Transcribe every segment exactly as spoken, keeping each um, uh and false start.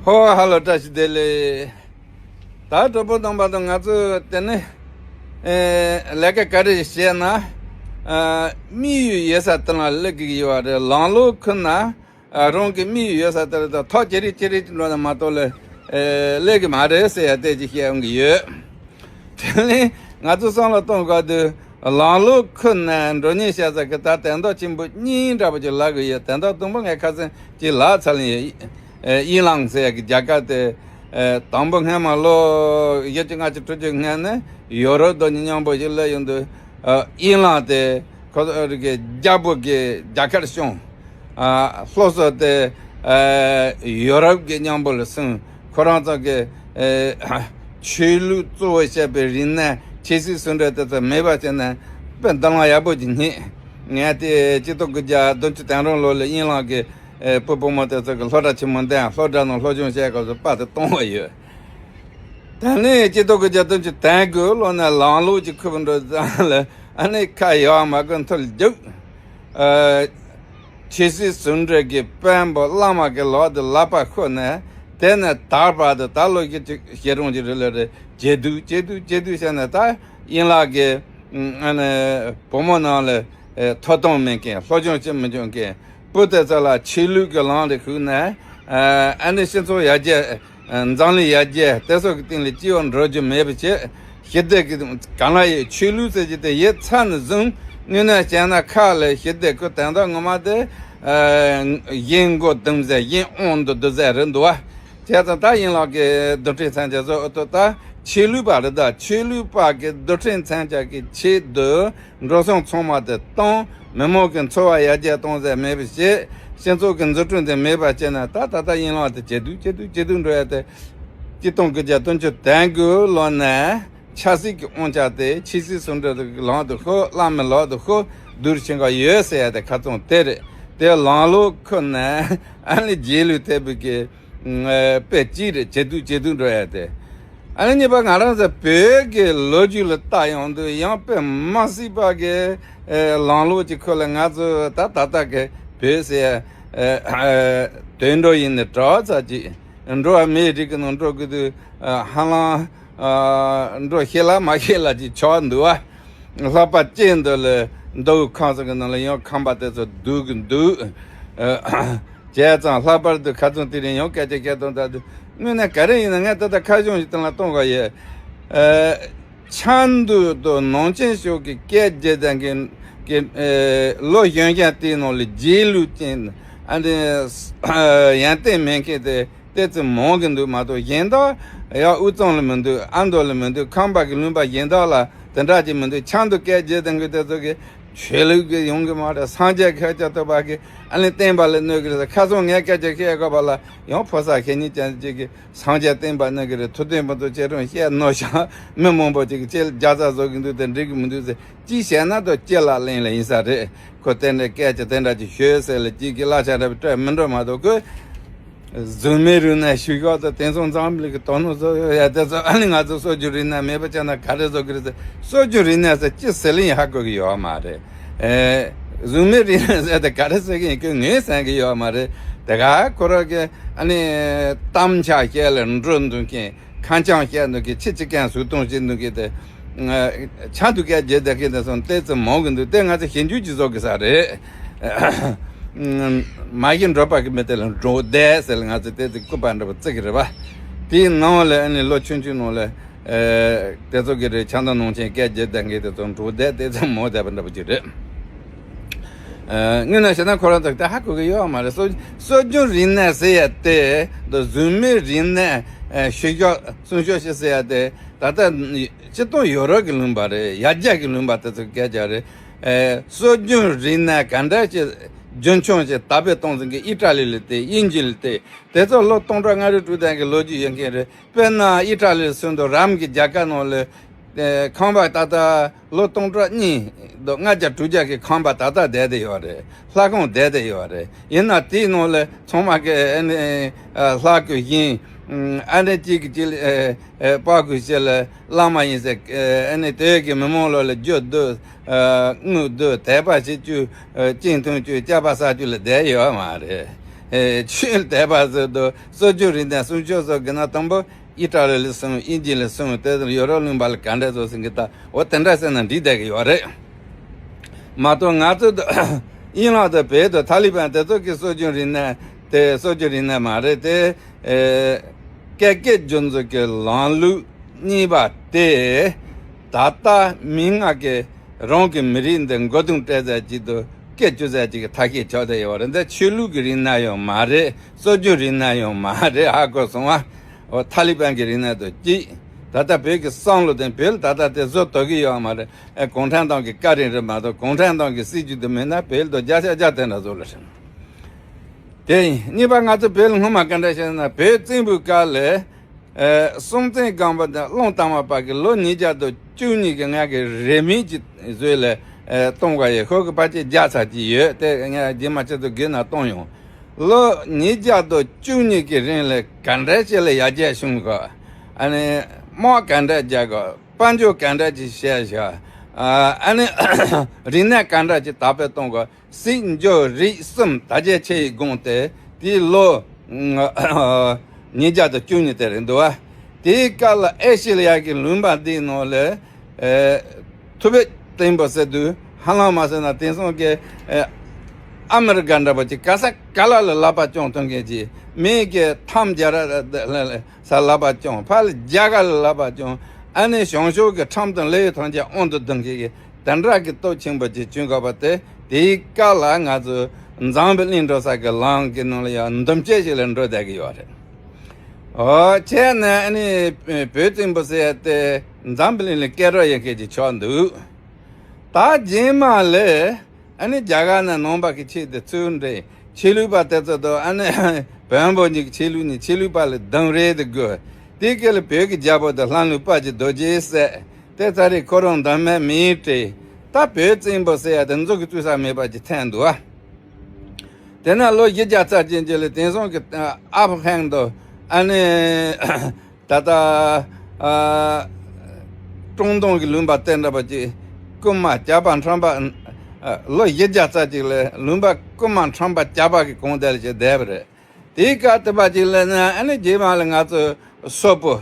ཧོ། ཧ་ལོ། བཀྲ་ཤིས་བདེ་ལེགས། ད་གྲོགས་པོ་རྣམ་པ་དང་ང་ཚོ་དེ་ནི་ཨེ་ལས་ཀ་ག་རེ་བྱས་ན། ཨ་དམིགས་ཡུལ་ཡོད་ས་དེ་ལ་སླེབས་ཀྱི་ཡོད་རེད། ལམ་ལུགས་ཁུར་ན་ཨ་རང་གི་དམིགས་ཡུལ་ཡོད་ས་དེ་ལ་ད་ཐག་ཅི་རིགས་ཅི་རིགས་འགྲོ་ན་མ་གཏོགས་ལ་ཨེ་སླེབས་ཀྱི་མ་རེད་ཟེར་ཡ་དེ་ཅིག་བཤད་ཡོང་གི་ཡོད། དེ་ནི་ང་ཚོ་བསམ་བློ་གཏོང་དགོས་དུས། ལམ་ལུགས་ཁུར་ནས་འགྲོ་ཉེན་བཤད་ས་གི་ད་དོན་དག་ཆེན་པོ་གཉིས་འདྲ་པོ་ཅིག་ལབ་གི་ཡོད། དོན་དག་དང་པོ་ངས་ཁ་སང་ཅིག་ལབ་ཚར་ཡིན། དབྱིན་ལང་ཟེར་ཡ་གི་རྒྱལ་ཁབ་དེ། དང་པོ་སྔས་མ་ལོ་བཞི་བཅུ་ལྔ་བཅུ་དྲུག་ཅུ་སྔོན་ནས་ཡོ་རོབ་དང་མཉམ་པོ་ཞིག་སླེབས་ཡོང་དུས། དབྱིན་ལང་དེ་ཁོ་ཚོ་གི་རྒྱལ་པོ་གི་རྒྱལ་ཁབ་བྱུང་། ཨ་སློབ་གསོ་དེ་ཨ་ཡོ་རོབ་ཀྱི་མཉམ་པོ་ལ་སོང་། ཁོ་རང་ཚོ་གི་ཨེ་ཆོས་ལུགས་གཙོ་བོ་བྱས་པའི་རིག་གནས་ཆོས་སྲིད་ཟུང་འབྲེལ་དེ་ཚོ་མེད་པ་བྱས་ནས་དཔེ་མདུན་ལམ་ཡག་པོ་ཅིག་རྙེད། ངས་དེ་གཅིག་སྟོང་དགུ་བརྒྱ་བདུན་ཅུ་དོན་གྲངས་ལོ་ལ་དབྱིན་ལང་གི་ཨེ་བུ་བུ་མོ་དེ་ཚོ་གི་སློབ་གྲྭ་ཆེན་མོ་འདོན། སློབ་གྲྭ་ནང་སློབ་སྦྱོང་བྱས་སྐབས་སུ་དཔའ་དེ་གཏོང་བ་ཡོད། ད་ནི་གཅིག་སྟོང་དགུ་བརྒྱ་བདུན་ཅུ་དོན་དགུ་ལོ་ནས་ལམ་ལུགས་ཀྱི་ཁུར་འགྲོ་ཙང་ལ་ཨ་ནི་ཁ་ཡག་མ་དགོས་མཐུ་རྒྱུག་ཨ་ཆོས་སྲིད་ཟུང་འབྲེལ་གྱི་དཔོན་པོ་བླ་མ་གི་ལག་ཏུ་ལག་པ་ཤོར་ནས། དེ་ནས་ད་བར་དུ་ད་ལོ་བཞི་བཅུ་ཞེ་གྲངས་ཀྱི་རིང་ལ་རེ་ཇེ་སྡུག་ཇེ་སྡུག་ཇེ་སྡུག་བྱས་ནས། ད་དབྱིན་ལག་གི་ཨ་ནི་བུ་མོ་རྣམས་ལ་ཨེ་ཐོབ་ཐང་མེད་མཁན། སློབ་སྦྱོང་བྱེད་མི་འཇུག་མཁན། བུ་དེ་ཚོ་ལ་ཆོས་ལུགས་ཀྱི་ལམ་ལ་ཞུགས་ནས་ཨ་ནི་སྤྱི་ཚོགས་ཡར་རྒྱས། འཛམ་གླིང་ཡར་རྒྱས་དེ་སོགས་ཀྱི་སྟེང་ལ་སྐྱིད་པོ་འགྲོ་རྒྱུ་མེད་པ་བྱས། ཞི་བདེ་གི་གང་ལ་ཡོད་ཆོས་ལུགས་ཟེར་རྒྱུ་དེ་ཡིད་ཚ་ནས་བཟུང་། དངོས་གནས་བྱས་ན་ཁ་ལ་ཞི་བདེ་ཁོ་དོན་དག་ངོ་མ་དེ་ཨ་གཞན་མགོ་རྡུང་ཟེར། གཞན་དབང་དུ་བསྡུ་ཟེར་རེད་འདུག་བ། བྱས་ཙང་ད་དབྱིན་ལག་གི་རྡུལ་ཕྲན་མཚོན་ཆ་བཟོ་ཨོ་ཏོ་ད་ཆོས་ལུགས་པ་རེད། ད་ཆོས་ལུགས་པ་གི་རྡུལ་ཕྲན་མཚོན་ཆ་གི་ཆེད་དུ། འགྲོ་སོང་ཚང་མ་དེ་བཏང་། མི་མང་གི་འཚོ་བ་ཡར་རྒྱས་གཏོང་ཟེར་མེད་པ་བྱས། སྤྱི་ཚོགས་ཀྱི་འཛུགས་སྐྲུན་དེ་མེད་པ་བྱས་ན། ད་ད་ལྟ་དབྱིན་ལང་དེ་ཇེ་སྡུག་ཇེ་སྡུག་ཇེ་སྡུག་འགྲོ་ཡ་དེ། གཅིག་སྟོང་དགུ་བརྒྱ་བདུན་ཅུ་དོན་དགུ་ལོ་ནས་ཆབ་སྲིད་ཀྱི་དབང་ཆ་དེ་ཆོས་སྲིད་ཟུང་འབྲེལ་གྱི་ལག་ཏུ་ཤོར། བླ་མའི་ལག་ཏུ་ཤོར། རྡུལ་ཕྲན་ག་ཡོད་ཟེར་ཡ་དེ་ཁ་ཚང་དེ་རེད། དེ་ལམ་ལུགས་ཁུར་ནས་ཨ་ནི་རྗེས་ལུས་ཐེབས་པའི་གི་དཔེ་གཅིག་རེད། ཇེ་སྡུག་ཇེ་སྡུག་འགྲོ་ཡ་དེ། ཨ་ནི་གཉིས་པ་ང་རང་ཚོ་བོད་ཀྱི་ལོ་རྒྱུས་ལ་བལྟ་ཡོང་དུས་ཡང་དཔེ་མ་སྲིད་པ་གི་ཨེ་ལམ་ལུགས་ཀྱི་ཁུར་ལ་ང་ཚོ་ད་ད་ལྟ་གི་བོད་ཟེར་ཡ་ཨེ་དུད་འགྲོ་ཡིན་ནི་གྲྭ་བ་ཚ་ཅིག་འགྲོ་བ་མིའི་རིགས་ཀྱི་ནང་འགྲོ་དགོས་དུས་ཨ་ཧ་ལམ་ཨ་འགྲོ་ཤེས་ལ་མ་ཤེས་ལ་ཅིག་ཆགས་འདུག་བ། ལྷག་པ་ཅན་འདི་ལ་མདོ་དབུས་ཁམས་གསུམ་གྱི་ནང་ལ་ཡང་ཁམས་པ་དེ་ཚོ་སྡུག་གི་འདུག་ཨ་བྱས་ཙང་ལྷག་པར་དུ་ཁ་སང་དེ་རིང་ཡང་སྐད་ཆ་བཤད་སྟངས་ལྟར་དུ། དངོས་གནས་ག་རེ་ཡིན་ན་ངས་ད་ལྟ་ཁ་གཞུང་ཞིག་སྟེང་ལ་གཏོང་དགོས་ཡོད། ཨ་ཆབ་མདོ་དང་ནང་ཆེན་ཕྱོགས་ཀྱི་སྐད་བརྗེད་ལྡན་གྱི་གི་ཨེ་ལོ་གཞོན་གཞོན་དེའི་ནང་ལ་རྗེས་ལུས་ཅན་ཨ་འདི་ཡོན་ཏན་མེད་མཁན་དེ། དེ་ཙམ་མང་གི་འདུག་མ་གཏོགས་གཞན་དག་ཡང་དབུས་གཙང་ལ་མི་འདུག་ཨ་མདོ་ལ་མི་འདུག་ཁམས་པ་གི་ལུང་པ་གཞན་དག་ལ་དེ་འདྲ་ཅིག་མི་འདུག་ཆབ་མདོ་སྐད་བརྗེད་ལྡན་གྱི་དེ་ཚོ་གི་ཆོས་ལུགས་ཀྱི་ཡོང་གི་མ་རེད། སངས་རྒྱས་ཁ་ཆ་ཐུབ་པ་གི་ཨ་ནི་བསྟན་པ་ལ་གནོད་གི་རེད། ཁ་སང་ངས་སྐད་ཆ་བཤད་དགོས་པ་ལ་ཡང་ཕོ་གསར་ཤེས་ཉིན་ཅན་ཅིག་གི་སངས་རྒྱས་བསྟན་པ་གནོད་གི་རེད། ཐུབ་བསྟན་པོ་ཚོ་ཁྱེད་རང་བཤད་ནོར་ཤག་མི་མང་པོ་ཅིག་གི་ཁྱེད་རྒྱ་ཚ་བཟོ་གི་འདུག་དེ་འགྲིག་གི་མི་འདུག་ཟེར། ཅིག་བཤད་ན་ད་ལྕེ་ལ་གླེང་ལ་ཡིན་ས་རེད། ཁོ་དེ་འདྲ་སྐད་ཆ་དེ་འདྲ་ཅིག་ཤོད་ཟེར་ལ་ཅིག་གི་གླ་ཆ་འདྲ་པོ་སྤྲད་མི་འགྲོ་མ་གཏོགས། ཁོས་གཟུགས་མེད་རིག་གནས་བཤུ་གཞོག་དང་དེང་སང་འཛམ་གླིང་གི་དོ་སྣང་བཟོ་ཡ་དེ་ཚོ་ཨ་ནི་ང་ཚོ་སྲོལ་རྒྱུན་རིག་གནས་མེད་པ་བྱས་ན་ག་རེ་བཟོ་གི་རེད་ཟེར། སྲོལ་རྒྱུན་རིག་གནས་ཟེར་ཅི་ཟེར་ལ་ཡིན་ཧ་གོ་གི་ཡོད་མ་རེད། ཨེ་གཟུགས་མེད་རིག་གནས་ཟེར་དེ་ག་རེ་ཟེར་གི་ཡིན་ཁོས་ངོས་ཟིན་གི་ཡོད་མ་རེད། དེ་ག་ཁོ་རང་གི་ཨ་ནི་གཏམ་འཆལ་བཤད་ལ་འགྲོ་འདུག་མཁན། ཁ་འཆམ་བཤད་འདུག་གི་ཕྱི་ཕྱི་ཀན་ཟུར་གཏོང་བྱེད་འདུག་གི་དེ། ཆ་འདུག་སྐད་བརྗེད་བསྡད་མཁན་དེ་ཚོ་ཏོག་ཙམ་མང་གི་འདུག་དེ་ང་ཚོ་ཞིབ་འཇུག་ཅིག་བཟོ་དགོས་ས་རེད། མ་གཞི་འགྲོ་བ་གི་མི་དེ་ལ་འགྲོ་བསྡད་ཟེར་ལ་ང་ཚོ་ཏོག་ཙམ་སྐུད་པ་འདྲ་པོ་བརྩི་གི་རེད་པ། དེའི་ནང་ལ་ཨ་ནི་ལོ་ཆུང་ཆུང་ནང་ལ་དེ་ཚོ་གི་རེད། ཆབ་མདོ་ནང་ཆེན་སྐད་བརྗེད་བསྡད་མཁན་དེ་ཚོ་འགྲོ་བསྡད་ཏོག་ཙམ་མང་བསྡད་པ་འདྲ་པོ་ཅིག་རེད། ཨ་དངོས་གནས་བཤད་ན་ཁོ་རང་ཚོ་ད་ཧ་གོ་གི་ཡོད་མ་རེད། སྲོལ་སྲོལ་རྒྱུན་རིག་གནས་ཟེར་ཡ་དེ་འདི་གཟུགས་མེད་རིག་གནས་ཨ་བཤུ་གཞོག་སྲུང་སྐྱོབ་བྱེད་ཟེར་ཡ་དེ་ད་ལྟ་སྤྱིར་བཏང་ཡོ་རོབ་ཀྱི་ལུང་པ་རེད། ཡར་རྒྱས་ཀྱི་ལུང་པ་དེ་ཚོ་སྐད་ཆ་རེད། ཨ་སྲོལ་རྒྱུན་རིག་གནས་ག་འདྲ་ཞིག་རྒྱུན་འཁྱོངས་བྱས་དར་སྤེལ་གཏོང་ཟིན་གྱི་ཨི་ཊ་ལི་ལ་བལྟས། དབྱིན་ཇི་ལ་བལྟས། དེ་ཚོ་ལོ་སྟོང་ཕྲག་ལྔ་རེ་དྲུག་ལྡན་གྱི་ལོ་རྒྱུས་ཡོད་མཁན་རེད། དཔེར་ན་ཨི་ཊ་ལི་སོང་དུས་རམ་གྱི་རྒྱལ་ཁབ་ནང་ལ། ཨེ་ཁང་པ་ད་ལྟ་ལོ་སྟོང་ཕྲག་གཉིས་དང་ལྔ་བརྒྱ་དྲུག་བརྒྱ་གི་ཁང་པ་ད་ལྟ་བསྡད་དེ་ཡོད་རེད། ལྷ་ཁང་བསྡད་དེ་ཡོད་རེད། ཡིན་ན་དེའི་ནང་ལ་ཚང་མ་གི་ཨ་ནི་ཨ་ལྷ་གི་ཞིང་ཨ་ནི་གཅིག་གི་གཅིག་ལ་ཨ་ཨ་པ་གི་ཕྱི་ལ་བླ་མ་ཡིན་ཟེར། ཨ་ནི་དེ་གི་མི་མང་ལོ་ལ་རྒྱུ་བསྡུ་དངུལ་བསྡུ་དད་པ་བྱེད་རྒྱུ་ཅིང་འཐུང་རྒྱུ་སྐྱ་པ་ཟ་རྒྱུ་ལ་བསྡད་ཡོད་མ་རེད། ཆོས་དད་པ་ཟེར་དུས་སྲོལ་རྒྱུན་རིག་གནས་སྲུང་སྐྱོབ་སོགས་ཀྱི་ནང་དང་པོ་ཨི་ཊ་ལི་ལ་སོང་། དབྱིན་ཇི་ལ་སོང་། དེ་ཡོ་རོབ་གླིང་པ་ལ་ག་འདྲ་བཟོ་ཟིན་གི་ད་འོ་དེ་འདྲ་ཟེར་ན་འགྲིག་བསྡད་གི་ཡོད་རེད། མ་གཏོགས་ང་ཚོ་དབྱིན་ལང་དང་བོད་དང་ཐ་ལི་པན་དེ་ཚོ་གི་སྲོལ་རྒྱུན་རིག་གནས་དེ་སྲོལ་རྒྱུན་རིག་གནས་མ་རེད་དེ། ཨེ། བཀས་བཀོད་རྒྱུད་འཛིན་གྱི་ལམ་ལུགས་གཉིས་པ་དེ་ད་ལྟ་མི་ང་གི་རང་གི་མི་རིགས་འདི་མགོ་རྡུང་སྤྲད་ཟེར་གྱི་འདུག་སྐད་བཅུ་ཟེར་གྱི་ཐ་ཤལ་ཆགས་བསྡད་ཡོད་རེད། འདི་ཆོས་ལུགས་ཀྱི་རིག་གནས་ཡང་མ་རེད། སྲོལ་རྒྱུན་རིག་གནས་ཡང་མ་རེད། ཧ་གོ་སོང་ང་། འོ་ཐ་ལི་པན་གྱི་རིག་གནས་དང་གཅིག་ད་ལྟ་བོད་ཀྱི་བསམ་བློ་དེ་བོད་ལ་ད་ལྟ་དེ་བཟོ་ཐུབ་ཀྱི་ཡོད་མ་རེད། ཨེ། གུང་ཁྲན་ཏང་གི་བཀའ་དྲིན་རེད་མ་གཏོགས་གུང་ཁྲན་ཏང་གི་སྲིད་ཇུས་དེ་མེད་ན་བོད་ལ་དོ་བརྒྱ་ཆ་བརྒྱ་དེ་འདྲ་བཟོ་ལ་ཧྲན། དེ་ཡིན། གཉིས་པ་ང་ཚོ་བོད་ལ་སྔོན་མ་ག་འདྲ་བཤད་ན་བོད་བཙན་པོའི་སྐབས་ལ། ཨེ། སྲོང་བཙན་སྒམ་པོ་དང་གླང་དར་མ་པ་གི་ལོ་ཉིས་བརྒྱ་དང་བཅུ་གཉིས་ཀྱི་ང་གི་རེ་སྨོན་གྱི་བཟོས་ལ། ཨེ། གཏོང་བ་ཡི་ཤོག་གི་ཕལ་ཆེར་བརྒྱ་ཚར་གྱི་ཡོད། དེ་ང་རྗེས་མ་ཆུ་ཚོད་དགུ་ན་གཏོང་ཡོང་། ལོ་ཉིས་བརྒྱ་དང་བཅུ་གཉིས་ཀྱི་རིང་ལ་ག་འདྲ་ཞིག་ལ་ཡར་རྒྱས་བྱུང་གི། ཨ་ནི་དམག་ག་འདྲ་རྒྱག་གི། དཔལ་འབྱོར་ག་འདྲ་ཅིག་བཤད་བཞག་ཨ་ནི་རིག་གནས་ག་འདྲ་ཅིག་དར་སྤེལ་གཏོང་དགོས། སྲིད་འབྱོར་རིག་གསུམ་དར་རྒྱས་ཆེ་ཡི་དགོངས་ཏེ་དེའི་ལོ་ཉིས་བརྒྱ་དང་བཅུ་གཉིས་དེ་རེད་འདུག་བ། དེའི་སྐབས་ལ་ཨེ་ཤི་ལི་ཡ་གི་ལུང་པ་འདིའི་ནང་ལ་ཐུ་བྷོད་བཙན་པོ་ཟེར་དུས་ཧ་ལམ་མ་ཟེར་ན་དེང་སང་གི་ཨ་མི་རི་ཀ་འདྲ་པོ་ཅིག་ག་ས་ག་ལ་ལ་ལག་པ་བརྐྱངས་གཏོང་མཁན་གྱི་མི་གི་ཐམ་རྒྱ་ར་ས་ལག་པ་བརྐྱངས། ཕར་ལ་རྒྱ་གར་ལ་ལག་པ་བརྐྱངས། ཨ་ནི་བྱང་ཕྱོགས་ཀྱི་ཁྲིམས་དང་ལས་ཐམས་ཅད་དབང་དུ་བསྡུ་མཁན་གྱི་དེ་འདྲ་གི་སྟོབས་ཆེན་པོ་ཅིག་བྱུང་དགོས་པ་དེ་དེའི་སྐབས་ལ་ང་ཚོ་འཛམ་བུ་གླིང་འགྲོ་ས་གི་ལམ་གྱི་ནང་ལ་ཡང་འདུམ་བྱེད་ཞིག་ལ་འགྲོ་བསྡད་ཀྱི་ཡོད་རེད། འོ་བྱས་ནས་ཨ་ནི་བོད་བཙན་པོ་ཟེར་ཡ་དེ་འཛམ་བུ་གླིང་ལ་སྐད་གྲགས་ཡོད་མཁན་ཅིག་ཆགས་འདུག་ད་རྗེས་མ་ལས། ཨ་ནི་རྒྱ་གར་ནས་ནང་པ་གི་ཆོས་དེ་ཚུར་འདྲེན། ཆོས་ལུགས་པ་དེ་ཚོ་དང་ཨ་ནི་བོན་པོ་གཉིས་ཀྱི་ཆོས་ལུགས་གཉིས་ཆོས་ལུགས་པ་ལ་གདུང་རེས་དུ་དགོས། དེ་སྐབས་ལ་བོད་ཀྱི་རྒྱལ་པོ་དང་ལྷ་ལུང་དཔལ་གྱི་རྡོ་རྗེ་སྲས་དེ་ཚ་རེ་ཁོ་རང་གདོང་མའི་མིང་སྤྲད། ད་བོད་བཙན་པོ་ཟེར་ཡ་དེ་མཛུབ་གུ་བཙུགས་ས་མེད་པ་ཅིག་ཐོན་འདུག་ཨ། དེ་ན་ལོ་བཞི་བརྒྱ་རྩ་བརྒྱད་ཅིག་ལ་དེང་སང་གི་ཨ་ཕ་ཧན་དང་ཨ་ནི། ད་ལྟ། ཨ། ཀྲུང་ཏུང་གི་ལུང་པ་དེ་འདྲ་པ་ཅིག་རྐུན་མ་ཇག་པ་ཁྲམ་པ། ཨ། ལོ་བཞི་བརྒྱ་རྩ་གཅིག་ལ་ལུང་པ་རྐུན་མ་ཁྲམ་པ་ཇག་པ་གི་གོང་དེ་ལ་ཅིག་བསྡད་པ་རེད། དེའི་སྐབས་དེ་པ་ཅིག་ལ་ན་ཨ་ནི་རྗེས་མ་ལ་ང་ཚོ་སོག་པོ།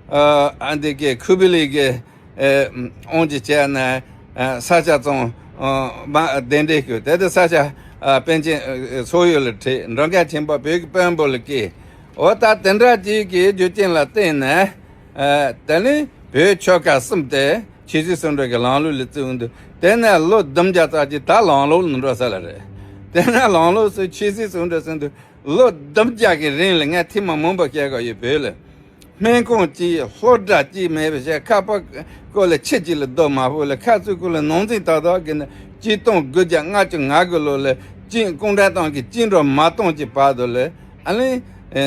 ཨ། ཨ་འདི་གི་ཁུ་བི་ལི་གི་ཨེ། དབང་ཆ་བྱས་ནས་ཨ། ས་ཆ་བཙོང་། ཨ། མ་གདན་འདྲེན་ཞུས། དེ་དུས་ས་ཆ་ཨ། པཎ་ཆེན་ཨ། སོག་ཡུལ་ལ་ཁྲིད། མགྲོན་ཁང་ཆེན་པོ་བོད་ཀྱི་དཔོན་པོ་ལ་བསྐོས། འོ་ད་དེ་འདྲ་ཅིག་གི་རྒྱུ་རྐྱེན་ལ་བརྟེན་ནས་ཨ། དེ་ནི་བོད་ཆོལ་ཁ་གསུམ་དེ་ཆོས་སྲིད་ཟུང་འབྲེལ་གྱི་ལམ་ལུགས་ལ་བཙུགས་འདུག་དེ་ནས་ལོ་བདུན་བརྒྱ་ཙམ་ཅིག་ད་ལམ་ལུགས་ལ་འགྲོ་ས་ལ་རེད། དེ་ནས་ལམ་ལུགས་སུ་ཆོས་སྲིད་ཟུང་འབྲེལ་ཟེར་འདུག་ལོ་བདུན་བརྒྱ་གི་རིང་ལ་ངས་ཐེངས་མ་མང་པོ་བཤད་གི་ཡོད། བོད་ལ་སྨན་ཁང་གཅིག་སློབ་གྲྭ་གཅིག་མེད་པ་བྱས། ཁ་པར་སྐོར་ལ་ཁྱི་གཅིག་ལ་རྡོ་མ་ཕོག་ལ། ཁ་རྩོད་སྐོར་ལ་ནང་འཛིང་ཏག་ཏག་གི་ནི་གཅིག་སྟོང་དགུ་བརྒྱ་ལྔ་བཅུ་ང་དགུ་ལོ་ལ་གཅིག་ཀུང་ཀྲན་ཏང་གི་བཅིངས་འགྲོལ་མ་གཏོང་གི་བར་དུ་ལ་ཨ་ནི་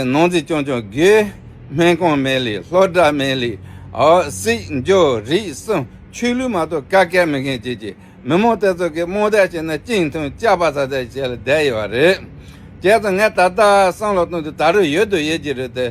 ནང་འཛིང་རྐྱང་རྐྱང་དགོས། སྨན་ཁང་མེད་ལེ། སློབ་གྲྭ་མེད་ལེ། ཨོ་སྲིད་འབྱོར་རིག་གསུམ་ཆོས་ལུགས་མ་གཏོགས་ག་གེ་མེད་མཁན་ཅིག་གི་མི་མང་དེ་ཚོ་གི་རྨོངས་དད་བྱས་ནས་གཅིག་མཐུན་ཅག་པ་ཚ་ཚ་བྱས་ལ་བསྡད་ཡོད་རེད། བྱས་ཙང་ངས་ད་ལྟ་བསམ་བློ་གཏོང་དུས་ད་རུང་ཡོད་དུ་ཡོད་ཀྱི་རེད་དེ།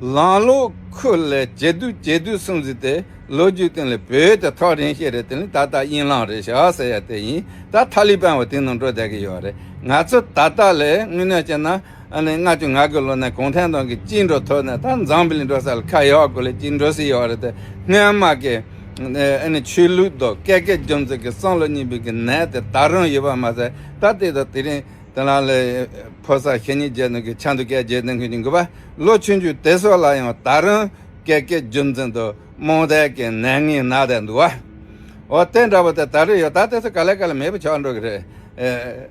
ལམ་ལུགས་ཁུལ་ལས་ཇེ་སྡུག་ཇེ་སྡུག་སོང་ཟིག་དེ་ལོ་རྒྱུས་སྟེང་ལ་བོད་དེ་ཐག་རིང་ཤོས་རེད། དེ་ནི་ད་ལྟ་དབྱིན་ལང་རེད་ཤག་ཟེར་ཡ་དེ་ཡིན། ད་ཐ་ལི་པན་བ་དེ་ནང་འགྲོ་བསྡད་ཀྱི་ཡོད་རེད། ང་ཚོ་ད་ལྟ་ལས་དངོས་གནས་བྱས་ན། ཨ་ནི་ལྔ་བཅུ་ང་དགུ་ལོ་ནས་གུང་ཁྲན་ཏང་གི་བཅིངས་འགྲོལ་ཐོབ་ནས་ད་འཛམ་བུ་གླིང་འགྲོ་ས་ལ་ཁ་ཡག་གོ་ལེ་བཅིངས་འགྲོལ་སྲིད་ཡོད་རེད་དེ། སྔོན་མ་གི་ཨ་ནི་ཆོས་ལུགས་དང་བཀས་བཀོད་རྒྱུད་འཛིན་གྱི་བསམ་བློ་གཉིས་པོའི་གི་ནད་དེ་ད་རུང་ཡོད་པ་མ་ཟད། ད་དེ་དང་དེ་རིང་དེ་ལ་ལས་ཕོ་གསར་ཞེ་གཉིས་བརྒྱད་ནང་གི་ཆ་འདུག་སྐད་རྒྱལ་ལྡན་ཁུལ་གྱི་འགོ་པ་ལོ་ཆུང་ཆུང་དེ་ཚོ་ལ་ཡང་ད་རུང་བཀས་བཀོད་རྒྱུད་འཛིན་དང་རྨོངས་དད་ཀྱི་ནད་ངན་ན་བསྡད་འདུག་བ། འོ་དེ་འདྲ་པོ་དེ་ད་རེས་ཡོད། ད་དེ་ཚོ་ག་ལེ་ག་ལེ་མེད་པ་ཆགས་འགྲོ་གི་རེད།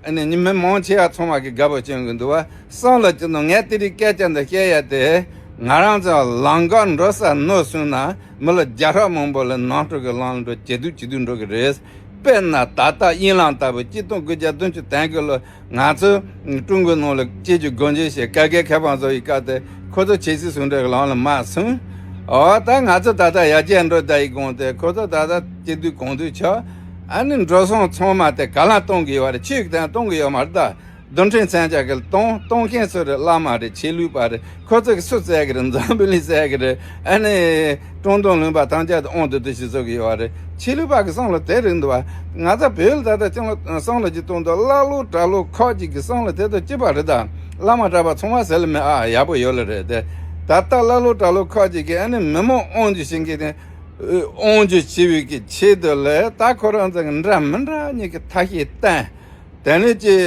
ཨ་ནི་ཉི་མ་མང་ཆེ་བ་ཚང་མ་གི་དགའ་པོ་བྱུང་གི་འདུག་བ། བསམ་བློ་ཅི་འདུག་ངས་དེ་རིང་སྐད་ཆ་འདི་བཤད་ཡ་དེ་ང་རང་ཚོ་ལམ་ཁ་འགྲོ་ས་ནོར་སོང་ན་མི་ལོ་བརྒྱ་ཕྲག་མང་པོ་ལ་ནང་འཁྲུག་གི་ལམ་འགྲོ་ཇེ་སྡུག་ཇེ་སྡུག་འགྲོ་གི་རེད། དཔེར་ན་ད་ལྟ་དབྱིན་ལང་ལྟ་བུ་གཅིག་སྟོང་དགུ་བརྒྱ་བདུན་ཅུ་དོན་དགུ་ལོ། ང་ཚོ་ཀྲུང་གོའི་ནང་ལ་སྐྱེ་རྒྱུ་སྒོ་འབྱེད་བྱས་བཀའ་བརྒྱུད་མཁས་པ་ཚོ་ཡི་བཀའ་དེ་ཁོ་ཚོ་ཆོས་སྲིད་ཟུང་འབྲེལ་གྱི་ལམ་ལ་མ་སོང་། འོ་ད་ང་ཚོ་ད་ལྟ་ཡར་རྒྱས་འགྲོ་བསྡད་ཡི་དགོངས་ཏེ་ཁོ་ཚོ་ད་ལྟ་སྐྱིད་སྡུག་གང་སྡུག་ཆགས། ཨ་ནི་འགྲོ་སོང་ཚང་མ་དེ་ག་ལ་གཏོང་གི་ཡོད་རེད། ཆོས་ཀྱི་དོན་གཏོང་གི་ཡོད་མ་རེད་ད། རྡུལ་ཕྲན་མཚོན་ཆ་གི་གཏོང་གཏོང་མཁན་ཚོ་རེད། བླ་མ་རེད། ཆོས་ལུགས་པ་རེད། ཁོ་ཚོ་གི་སུ་བཙལ་གི་རེད། འཛམ་བུ་གླིང་བཙལ་གི་རེད། ཨ་ནི་ཀྲུང་ཏུང་ལུང་པ་ཐམས་ཅད་དུ་དབང་དུ་བསྡུ་ཞིག་བཟོ་གི་ཡོད་རེད། ཆོས་ལུགས་པ་གི་བསམ་བློ་དེ་རེད་འདུག་བ། ང་ཚ་བོད་ལ་ད་ལྟ་ཅང་བསམ་བློ་ཅིག་གཏོང་དུས་ཀླ་ཀློ་གྲྭ་ཀློ་ཁག་ཅིག་གི་བསམ་བློ་དེ་དང་གཅིག་པ་རེད། ད་བླ་མ་གྲྭ་པ་ཚང་མ་ཟེར་ལ་མེད། ཨ་ཡག་པོ་ཡོད་ལ་རེད་དེ། ད་ལྟ་ཀླ་ཀློ་གྲྭ་ཀློ་ཁག་ཅིག་གི་ཨ་ནི་མི་མང་དབང་སྒྱུར་བྱེད་མཁན་དེ་དབང་སྒྱུར་བྱེད་པའི་གི་ཆེད་དུ་ལ་ད་ཁོ་རང་ཚོ་གི་འདྲ་མི་འདྲ་གཉིས་ཀྱི་ཐ་ཤལ་བསྟན། དེ་ནས་ཀྱི་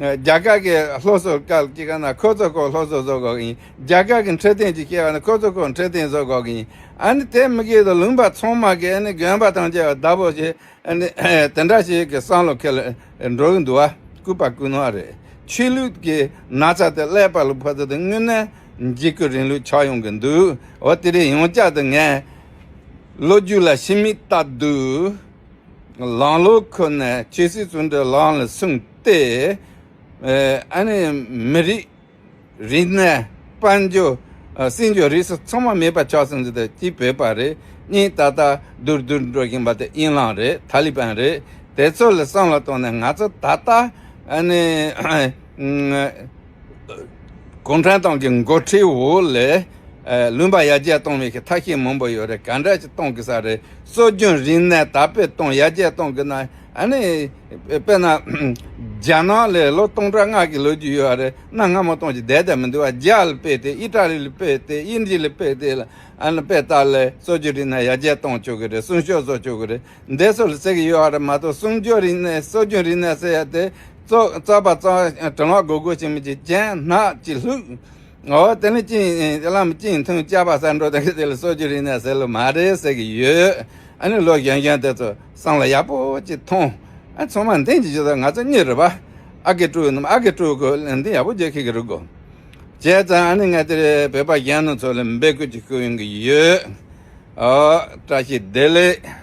རྒྱ་གར་གྱི་སློབ་གསོ་སྐབས་ཀྱི་ག་ན་ཁོ་ཚོ་ཁོ་སློབ་གསོ་བཟོ་དགོས་ཀྱི་ཡིན། རྒྱ་གར་གྱི་འཕྲོད་བསྟེན་ཅིག་སྐྱེལ་བ་ན་ཁོ་ཚོ་ཁོ་འཕྲོད་བསྟེན་བཟོ་དགོས་ཀྱི་ཡིན། ཨ་ནི་དེ་མི་དགེ་དང་ལུང་པ་ཚང་མ་གི་ཨ་ནི་དགོན་པ་དང་བཅས་པ་བདག་པོ་བྱེད། ཨ་ནི་དེ་འདྲ་ཞིག་གི་བསམ་བློ་ཁེལ་འགྲོ་གི་འདུག་བ། ལྐུགས་པ་ལྐུགས་ནོར་རེད། ཆོས་ལུགས་ཀྱི་ན་ཚ་དེ་ཀླད་པ་ལ་ཕོག་ཚེ་དེ་དངོས་གནས་འཇིགས་སྐུལ་རིང་ལུགས་ཆགས་ཡོང་གི་འདུག་འོ་དེ་རིང་ཡང་བསྐྱར་དུ་ངས་ལོ་རྒྱུས་ལ་ཕྱི་མིག་ལྟ་དུས། ལམ་ལུགས་ཁོ་ནས་ཆོས་སྲིད་ཟུང་འབྲེལ་ལམ་ལ་སོང་སྟེ། ཨ་ནི་མི་རིགས་རིག་གནས་དཔལ་འབྱོར་སྲིད་འབྱོར་རིག་གསུམ་ཚང་མ་མེད་པ་ཆགས་སོང་ཟེར་ཏེ་གཅིག་བོད་པ་རེད། གཉིས་ད་ལྟ་སྡུག་སྡུག་འགྲོ་བཞིན་པ་དེ་དབྱིན་ལང་རེད། ཐ་ལི་པན་རེད། དེ་ཚོ་ལ་བསམ་བློ་བཏང་ནས་ང་ཚོ་ད་ལྟ་ཨ་ནི། གུང་ཁྲན་ཏང་གི་འགོ་ཁྲིད་འོག་ལས། ལུང་པ་ཡར་རྒྱས་གཏོང་བའི་གི་ཐབས་ཤེས་མང་པོ་ཡོད་རེད། ག་འདྲ་ཞིག་གཏོང་དགོས་ས་རེད། སྲོལ་རྒྱུན་རིག་གནས་དར་སྤེལ་གཏོང་ཡར་རྒྱས་གཏོང་དགོས་ན་ཨ་ནི། དཔེར་ན། རྒྱ་ནག་ལས་ལོ་སྟོང་ཕྲག་ལྔ་གི་ལོ་རྒྱུས་ཡོད་རེད། གནའ་སྔ་མོ་གཏོང་ཞིག་བསྡད་བསྡད་མི་འདུག་བ། རྒྱ་ལ་སྤེལ་ཏེ་ཨི་ཊ་ལི་ལ་སྤེལ་ཏེ་དབྱིན་ཇི་ལ་སྤེལ་ཏེ་ཨ་ནི་དཔེ་ལྟ་ལས་སྲོལ་རྒྱུན་རིག་གནས་ཡར་རྒྱས་གཏོང་ཆོག་གི་རེད། སྲུང་སྐྱོབ་བཟོ་ཆོག་གི་རེད། འདས་སོ་ལ་ཟེར་གི་ཡོད་རེད་མ་གཏོགས་སྲུང་སྐྱོབ་རིག་གནས་སྲོལ་རྒྱུན་རིག་གནས་ཟེར་ཡ་དེ་རྩོ་རྩོད་པ་རྩོད་དྲི་ལན་དགོས་དགོས་ཞིག་མི་བྱེད། གྱེན་ནག་ཅིག་ལྷུག་འོ་དེ་ནི་ཅིང་བླ་མ་ཅིང་ཐུང་བཅའ་བ་ཟེར་འགྲོ་དེ་གི་དེ་ལ་སྲོལ་རྒྱུན་རིག་གནས་ཟེར་ལོ་མ་རེད་ཟེར་གི་ཡོད། ཨ་ནི་ལོ་གཞོན་གཞོན་དེ་ཚོ་བསམ་བློ་ཡག་པོ་ཅིག་ཐོངས། ཨ་ཚང་མ་འདེང་ཅིག་བྱེད་ད་ང་ཚོ་གཉིས་རེད་པ། ཨ་ཀེ་ཀྲུའུ་ནམ་ཨ་ཀེ་ཀྲུའུ་གོ་ལན་འདི་ཡག་པོ་རྒྱག་ཁི་གི་རུ་གོ་བྱས་ཙང་ཨ་ནི་ང་དེ་བོད་པ་གཞོན་ནུ་ཚོ་ལ་འབོད་སྐུལ་ཅིག་ཞུ་ཡོང་གི་ཡོད། ཨོ་བཀྲ་ཤིས་བདེ་ལེགས།